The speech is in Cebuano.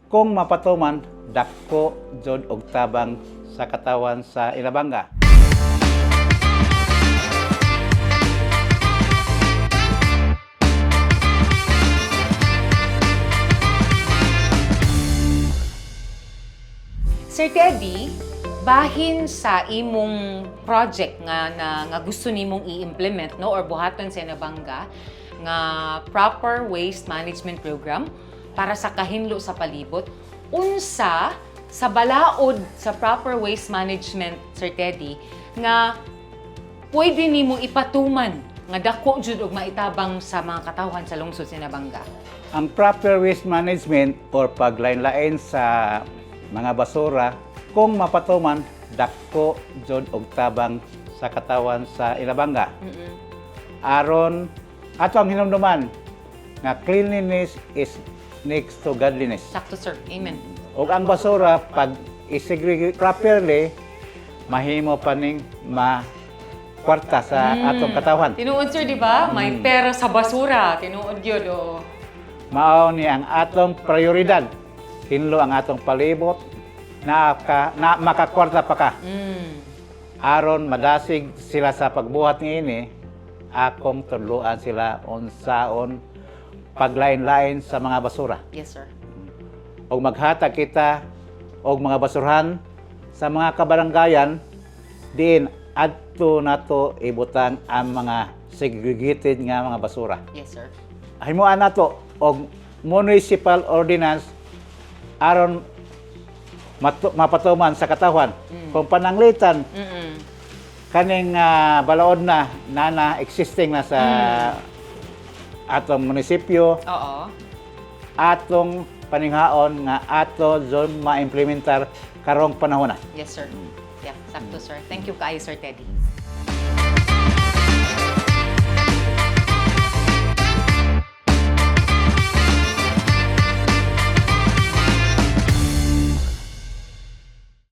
Kung mapatuman, dako jud og tabang sa katawan sa Inabanga. Sir Teddy, bahin sa imong project nga na nga gusto nimong i-implement, no, or buhaton sa Inabanga nga proper waste management program para sa kahinlo sa palibot, unsa sa balaod sa proper waste management, Sir Teddy, nga pwede nimo ipatuman nga dako jud og maitabang sa mga katawhan sa lungsod sa Inabanga? Ang proper waste management or paglain-lain sa mga basura, kung mapatuman, dako jud og tabang sa katawan sa Inabanga. Aron ato ang hinumduman nga cleanliness is next to godliness. Sakto, sir. Amen. Ug ang basura, pag isegregate properly, mahimo pa ning ma kwarta sa atong katawhan. Tinuod, sir, di ba? May pera sa basura. Tinuod yun, oh. Mao ni ang atong prioridad. Hinlo ang atong palibot na, ka, na makakwarta pa ka. Aron madasig sila sa pagbuhat niini, akong tudloan sila unsaon paglain-lain sa mga basura. Yes, sir. Og maghatag kita og mga basurahan sa mga kabaranggayan diin adto nato ibutang ang mga segregated nga mga basura. Yes, sir. Himuan nato og municipal ordinance aron mapatuman sa katawhan. Kung pananglitan kaning balaod na na existing na sa atong munisipyo, atong paninghaon nga ato jud maimplementar karong panahon na. Yes, sir. Yeah, sakto, sir. Thank you kaayo, Sir Teddy.